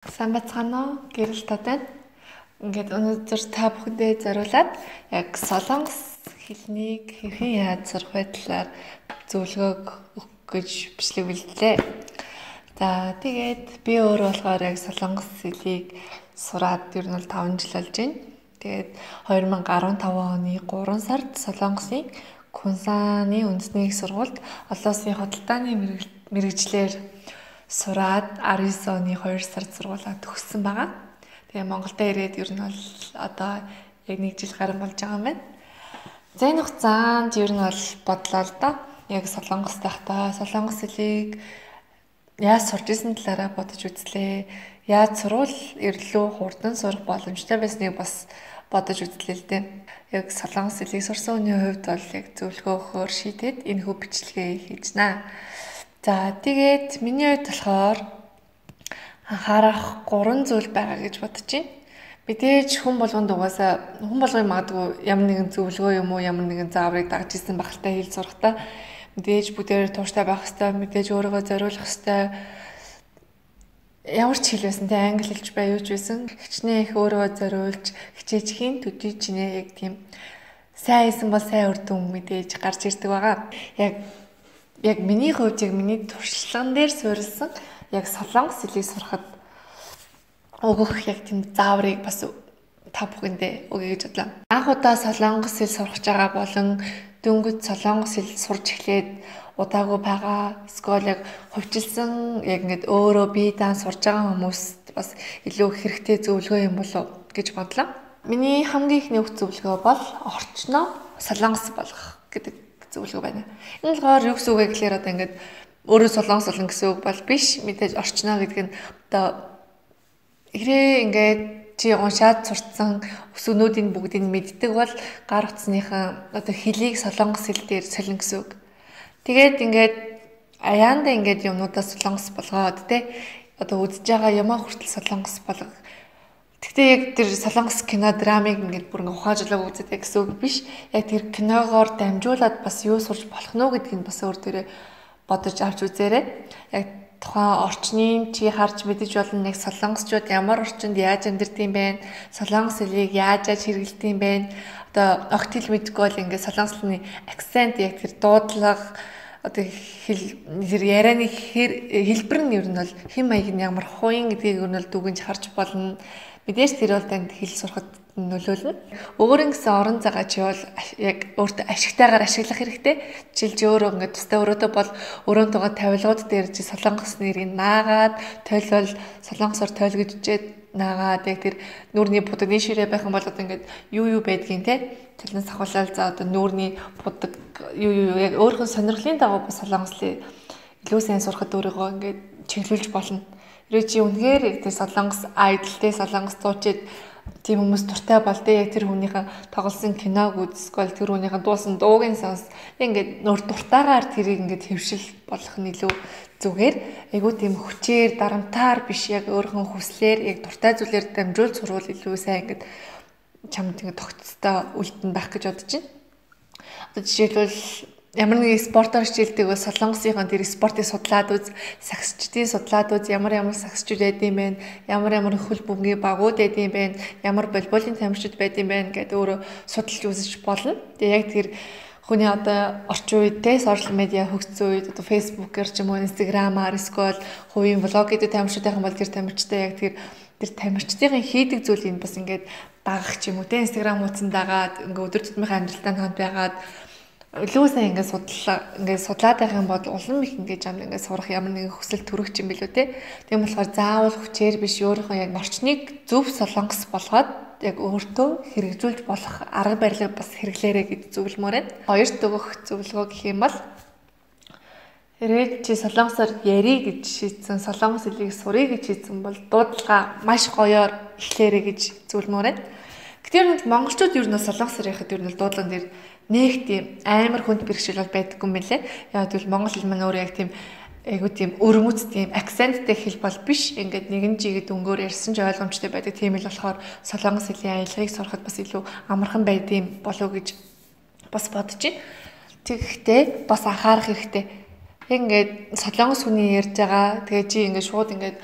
Сайн байцгаана уу? Гэрэл тод байна. Ингээд өнөөдөр та бүхэндээ зориулаад яг солонгос хэлнийг хэрхэн яаж сурах вэ талаар зөвлөгөөг өгөх гэж бичлэг бэлдлээ. За тэгээд би өөрөө болохоор яг солонгос хэлийг сураад ер нь бол 5 жил болж байна. Тэгээд 2015 оны 3 сард Солонгосын Кунсаны үндэсний их сургуульд олон улсын худалдааны мэргэжлээр сураад 19 оны 2 сард сургуулаа төгссөн байгаа. Тэгээ Монголд ирээд ер нь бол одоо яг 1 жил гарan болж байгаа юм байна. За энэ хугацаанд ер нь бол бодлоо л доо. Яг Солонгос байхдаа солонгос хэлийг яаж сурч исэн талаараа бодож үзлээ. Яаж сурвал ирлүү хурдан сурах боломжтой байсныг бас бодож үзлээ л дээ. Яг солонгос хэлийг сурсан хүний хувьд бол яг зөвлөгөө өгөхөөр шийдээд энэ хүү бичлэгээ хийж наа. За тэгээд миний хувьд болохоор анхаарах 3 зүйл байгаа гэж бодож байна. Мэдээж хүн болгонд угаасаа хүн болгон магадгүй ямар нэгэн зөвлөгөө юм уу ямар нэгэн зааврыг дагаж исэн багалтай хэл сурахтаа мэдээж бүгдээр тууштай байх хэвээр, мэдээж өөрийгөө зориулах хэвээр. Ямар ч хэл байсан те англи хэлж бай юу ч байсан хичнээн их өөрийгөө зориулж хичээж хийн төдий чинээ яг тийм сайн хийсэн бол сайн үр дүн мэдээж гарч ирдэг байгаа. Яг миний хувьд яг миний туршлаган дээр суурилсан яг солонгос хэлийг сурахад өгөх яг тийм зааврыг бас та бүхэндээ өгье гэж бодлоо. Анх удаа солонгос хэл сурах байгаа болон дөнгөж солонгос хэл сурч эхлээд удаагүй байгаа эсвэл яг хувьчилсан яг ингээд өөрөө бие даан сурж байгаа хүмүүст бас илүү хэрэгтэй зөвлөгөө юм болов гэж бодлоо. Миний хамгийн эхний өгөх зөвлөгөө бол орчноо солонгос болгох гэдэг зөвлөгөө байна. Энэ болохоор юу гэсэн үг вэ гэхээр одоо ингээд өөрөө солонгос болно гэсэн үг бол биш. Мэдээж орчноо гэдэг нь одоо хэрэг ингээд чи уншаад сурцсан өсвөнүүдийн бүгдийг мэддэг бол гар утасныхаа одоо хэлийг солонгос хэл дээр солино гэсэн үг. Тэгээд ингээд аяанда ингээд юмнуудаа солонгос болгоод те одоо үзэж байгаа юмаа хүртэл солонгос болго. Гэхдээ яг тэр солонгос кино драмыг ингээд бүр ингээд ухаажлаг үздэг гэсэн үг биш. Яг тэр киногоор дамжуулаад бас юу сурч болох нь гэдгийг бас өөр дээрээ бодож авч үзээрэй. Яг тухайн орчныг чи харж мэдэж болно. Яг солонгосчууд ямар орчинд яаж амьдардаг юм бэ? Солонгос хэлийг яаж яаж хэрэглэдэг юм бэ? Одоо огт хэл мэдэхгүй бол ингээд солонгос хэлний акцент яг тэр дуудлага одоо хэл тэр ярианы хэлбэр нь ер нь бол хэм маяг нь ямар хувийн гэдгийг ер нь бол дүгнж харж болно. Мэдээж тэр бол танд хэл сурахад нөлөөлнө. Өөрийн гэсэн орон зайгаа чи бол яг өөртөө ашигтайгаар ашиглах хэрэгтэй. Жишээлбэл чи өөрөө ингээд тустай өрөөдөө бол өрөөндөө тавилгууд дээр чи солонгос нэрийг наагаад тойлвол солонгосоор тойлгожчээд наагаад яг тэр нүүрний будагны ширээ байх юм бол одоо ингээд юу юу байдгийг те талнаас ахуулаад за одоо нүүрний будаг юу юу яг өөрийнхөө сонирхлын дагуу бас солонгослыг илүү сайн сурахад өөрийгөө ингээд чиглүүлж болно. Хэрвээ чи үнэхээр яг тэр солонгос айдалтай солонгос дуучид тийм хүмүүс дуртай бол тэ яг тэр хүнийхээ тоглосон киног үзэхгүй бол тэр хүнийхээ дуусан дууг нь сонс ингээд нөр дуртайгаар тэрийг ингээд хэвшил болох нь илүү зүгээр. Айгуу тийм хүчээр дарамтаар биш яг өөрийнхөө хүслээр яг дуртай зүйлээр дамжуулж сурвал илүү сайн ингээд чамд ингээд тогтцтой үлдэн байх гэж бодож байна. Одоо жишээлбэл ямар нэгэн спортоор хичээлдэг бол солонгосынхон тэр спортыг судлаад үз, сагсчдын судлаад үз, ямар ямар сагсчид байд юм бэ, ямар ямар хөл бөмбөгийн багууд байд юм бэ, ямар волейболын тамирчид байд юм бэ гэдээ өөрөө судалж үзэж болно. Тэгээ яг тэр хүний одоо орчин үед те сошиал медиа хөгжсөн үед одоо фэйсбүүкээр ч юм уу инстаграмаар эсвэл хувийн блог гэдэг тамирчид байх юм бол тэр тамирчтай яг тэр тамирчдын хийдэг зүйлийг бас ингээд дагах ч юм уу те инстаграм хуудсан дагаад ингээд өдөр тутмынхаа амьдралтай хамт байгаад илүү сайн ингээд судлаа ингээд судлаад байх юм бол улам их ингээд жам ингээд сурах ямар нэгэн хүсэл төрөх юм билүү те. Тийм болохоор заавал хүчээр биш өөрийнхөө яг орчныг зөв солонгос болгоод яг өөртөө хэрэгжүүлж болох арга барилыг бас хэрэглээрэй гэж зөвлөмөр байна. Хоёр дахь өгөх зөвлөгөө гэх юм бол хэрвээ чи солонгосоор ярий гэж шийдсэн, солонгос хэлийг суръя гэж шийдсэн бол дуудлага маш гоёор эхлээрэй гэж зөвлөмөр байна. Гэтэ ер нь монголчууд ер нь солонгосоор ярихад ер нь дуудлаган дээр нэг тийм амар хүнд бэрхшээл бол байдаггүй юм билээ. Яг гэвэл монгол хэл маань өөрөө яг тийм айгуу тийм өрмөц тийм акценттэй хэл бол биш. Ингээд нэгэн жигэд өнгөөр ярьсан ч ойлгомжтой байдаг тийм л болохоор солонгос хэлний аялгыг сурахад бас илүү амархан байдığım болов гэж бас бодож байна. Тэгэхдээ бас анхаарах хэрэгтэй. Яг ингээд солонгос хүний ярьж байгаа. Тэгээ чи ингээд шууд ингээд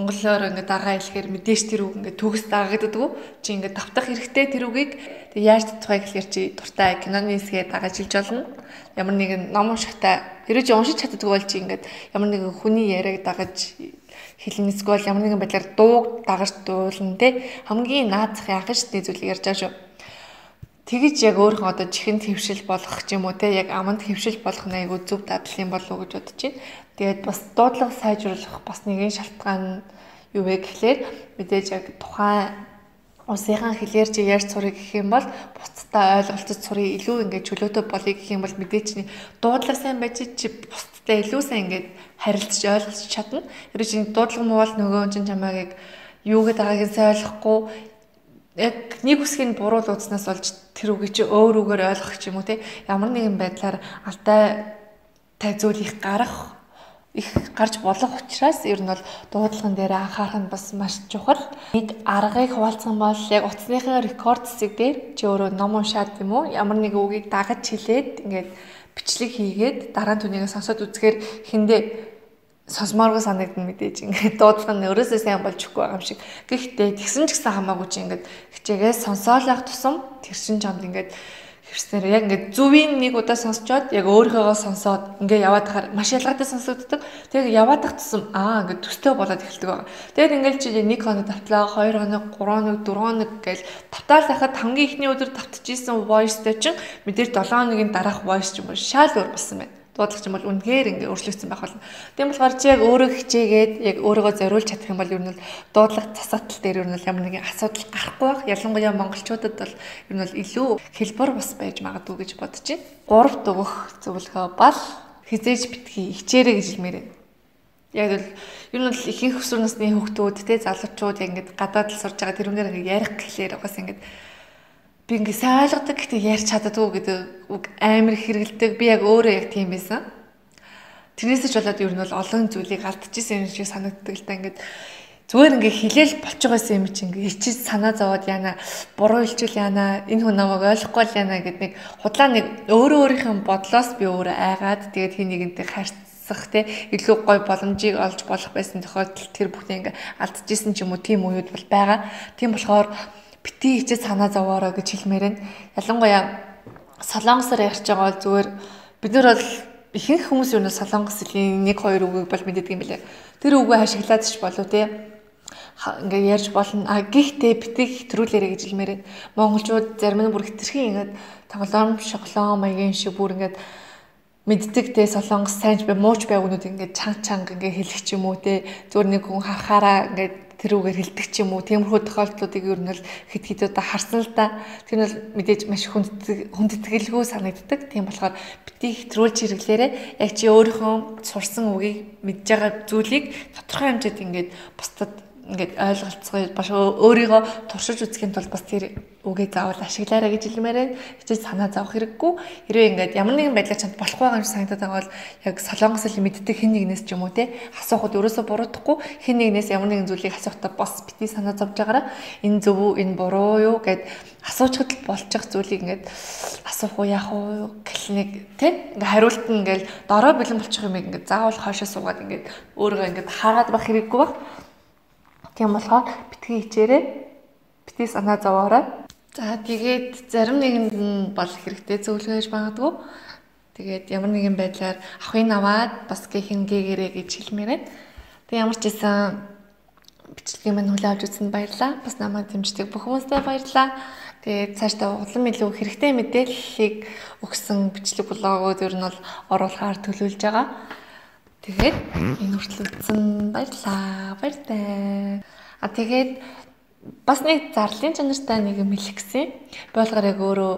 Монголоор ингээд дагаа хэлэхээр мэдээж тэр үг ингээд төгс дагагддаг. Чи ингээд давтах хэрэгтэй тэр үгийг. Тэг яаж давтах вэ гэхээр чи дуртай киноны хэсгээ дагаж хэлж болно. Ямар нэгэн ном уншихтай хэрвээ чи уншиж чаддаггүй бол чи ингээд ямар нэгэн хүний яриаг дагаж хэлнэ, эсвэл ямар нэгэн байдлаар дууг дагаж дуулна те. Хамгийн наад захын анхан шатны зүйлийг ярьж байгаа шүү. Тэгэж яг өөрийнхөө одоо чихэнд хэвшил болгох ч юм уу те, яг аманд хэвшил болгох нь айгүй зөв дадал юм болов уу гэж бодож байна. Тэгээд бас дуудлага сайжруулах бас нэгэн шалтгаан нь юу вэ гэхлээр мэдээж яг тухайн улсынхаа хэлээр чи ярьж сурыг гэх юм бол бусдад ойлголцож сурыг илүү ингээд чөлөөтэй болъё гэх юм бол мэдээж чинь дуудлага сайн байж чи бусдад илүү сайн ингээд харилцаж ойлголцож чадна. Хэрвээ чи дуудлага муу бол нөгөө хүн чинь чамайг яг юу гэдэг байгааг нь сайн ойлгохгүй, яг нэг үсгийг буруу лууцнаас болж тэр үгийг чи өөр үгээр ойлгох ч юм уу те, ямар нэгэн байдлаар алдаа тай зүйл их гарах их гарч болох учраас ер нь бол дуудлаган дээр анхаарах нь бас маш чухал. Нэг аргыг хуваалцсан бол яг утасныхаа рекорд хэсэг дээр чи өөрөө ном уншаад юм уу ямар нэг үгийг дагаж хэлээд ингээд бичлэг хийгээд дараа нь түүнийг сонсоод үзэхээр хиндэ сонсомооргүй санагдана мэдээж ингээд дуудлага нь өөрөөсөө сайн болж өгөхгүй байгаа юм шиг. Гэхдээ тэгсэн ч гэсэн хамаагүй чи ингээд хичээгээ сонсоолах тусам тэр чин чамд ингээд хэрснээр яг ингээд зөвийн нэг удаа сонсчоод яг өөрийнхөөгөө сонсоод ингээд яваад хахаар маш ялгаатай сонсогддог. Тэгээд яваад ах тусам ингээд төстэй болоод эхэлдэг байгаа. Тэгээд ингээд чи 1 хоног давтлаа, 2 хоног, 3 хоног, 4 хоног гэж тавтаал байхад хамгийн эхний өдөр давтчихсэн voice-тэй чинь мэдээж 7 хоногийн дараах voice ч юм уу шал өөр болсон байна. Дуудлага ч юм бол үнэхээр ингээ өөрчлөгдсөн байх болно. Тийм болохоор чи яг өөрөө хичээгээд яг өөрийгөө зориулж чадах юм бол ер нь бол дуудлага засаатал дээр ер нь бол ямар нэгэн асуудал гарахгүй байх. Ялангуяа монголчуудад бол ер нь бол илүү хэлбэр бас байж магадгүй гэж бодож байна. 3 дахь зөвлөгөө бол хизээж битгий хичээрэй гэж хэлмээр байна. Яг л ер нь бол ихэнх өсвөр насны хүүхдүүд те залуучууд яг ингээд гадаад л сурж байгаа тэрүүнээр ингээ ярих гэхлээр угаас ингээд би ингээ сайн ойлгодог гэхдээ ярьж чаддаггүй гэдэг үг амар их хэрэгэлдэг. Би яг өөрөө яг тийм байсан. Тэрнээс ч болоод ер нь бол олон зүйлийг алдчихсан юм шиг санагддаг л та. Ингээд зүгээр ингээ хилээл болчих байсан юм чи ингээ ичиж санаа зовоод яана, буруу хэлчихвэл яана, энэ хүн намайг ойлгохгүй л яана гэд нэг худлаа нэг өөрөө өөрийнхөө бодлоос би өөрөө айгаад тэгээд хин нэгэнтэй харьцах те илүү гой боломжийг олж болох байсан тохиолдолд тэр бүхнийг ингээ алдчихсан ч юм уу тийм үеуд бол байгаа. Тийм болохоор бити хичээ санаа зовоорой гэж хэлмээр байна. Ялангуяа солонгосоор ярьж байгаа бол зүгээр бид нар бол ихэнх хүмүүс юу нэ солонгос хэлний 1 2 үгийг бол мэддэг юм билээ. Тэр үгээ ашиглаад ч болов те ингээ ярьж болно. А гэхдээ бити хэтрүүлээрэ гэж хэлмээр байна. Монголчууд зарим нь бүр хэтэрхий ингээд тоглоом шоглоом маягийн шиг бүр ингээд мэддэг те солонгос сайн ч бай мууч байгуунууд ингээд чанга чанга ингээ хэлэх ч юм уу те зүгээр нэг хүн харахаараа ингээд тэр үгээр хэлдэг ч юм уу тиймэрхүү тохиолдлуудыг ер нь л хэд хэд удаа харсан л да. Тэр нь бол мэдээж маш хүндэтгэлгүй санагддаг. Тийм болохоор бити хэтрүүлж хэрэглээрээ яг чи өөрийнхөө сурсан үгийг мэдж байгаа зүйлийг тодорхой хэмжээд ингээд бусдад ингээд ойлголцгоо бас өөрийгөө туршиж үзэхийн тулд бас тэр үгээ заавал ашиглаарай гэж хэлмээр байна. Хичээж санаа зовох хэрэггүй. Хэрвээ ингээд ямар нэгэн байдлаар чамд болохгүй байгаа юм шиг санагдаад байгаа бол яг солонгос хэл мэддэг хэн нэгнээс ч юм уу те асуухад ерөөсө буруудахгүй, хэн нэгнээс ямар нэгэн зүйлийг асуухтаа бас бити санаа зовж байгаараа энэ зөв үү, энэ буруу юу гэд асуучхад л болчих зүйлийг ингээд асуух уу яах уу гэх нэг те ингээд хариулт нь ингээд дорой бэлэн болчих юм ингээд заавал хоошоо суугаад ингээд өөрийгөө ингээд хаагаад байх хэрэггүй баг. Тийм болохоор битгий хичээрэй. Битгий санаа зовоорой. За тэгээд зарим нэгэнд нь бол хэрэгтэй зөвлөгөө гэж магадгүй. Тэгээд ямар нэгэн байдлаар авахыг аваад бас гихэнгээгээрэй гэж хэлмээр байна. Тэгээд ямар ч байсан бичлэгийн минь хүлээн авч үзсэнд баярлалаа. Бас намайг дэмждэг бүх хүмүүстээ баярлалаа. Тэгээд цаашдаа улам илүү хэрэгтэй мэдээллийг өгсөн бичлэг блогууд ер нь бол оруулахаар төлөвлөж байгаа. Тэгээд энэ хүртэл үзсэн баярлалаа. Баяртай. А тэгээд бас нэг зарлалын чанартай нэг юм хэлэх гэсэн. Би болохоор яг өөрөө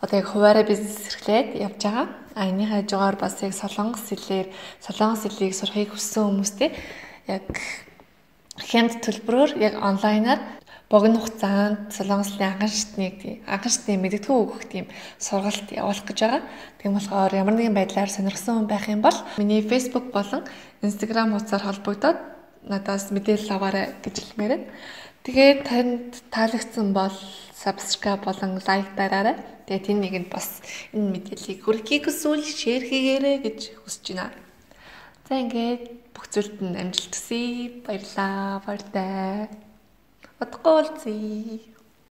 одоо яг хуваараа бизнес эрхлээд явж байгаа. А энэний хажуугаар бас яг солонгос хэлээр солонгос хэлийг сурахыг хүссэн хүмүүстэй яг хямд төлбөрөөр яг онлайнаар богино хугацаанд солонгос хэлний анхан шатны мэдгэдэггүй өгөх тийм сургалт явуулах гэж байгаа. Тийм болохоор ямар нэгэн байдлаар сонирхсан хүн байх юм бол миний Facebook болон Instagram хуудасаар холбогдоод надаас мэдээлэл аваарай гэж хэлмээр байна. Тэгээд танд таалагдсан бол subscribe болон лайк дараарай. Тэгээд энэ нэгэнд бас энэ мэдээллийг хүргэхийг хүсвэл шеэр хийгээрэй гэж хүсэж байна. За ингээд Бүх зүйлд нь амжилт хүсье. Баярлалаа. Баяртай. Удахгүй уулзъя.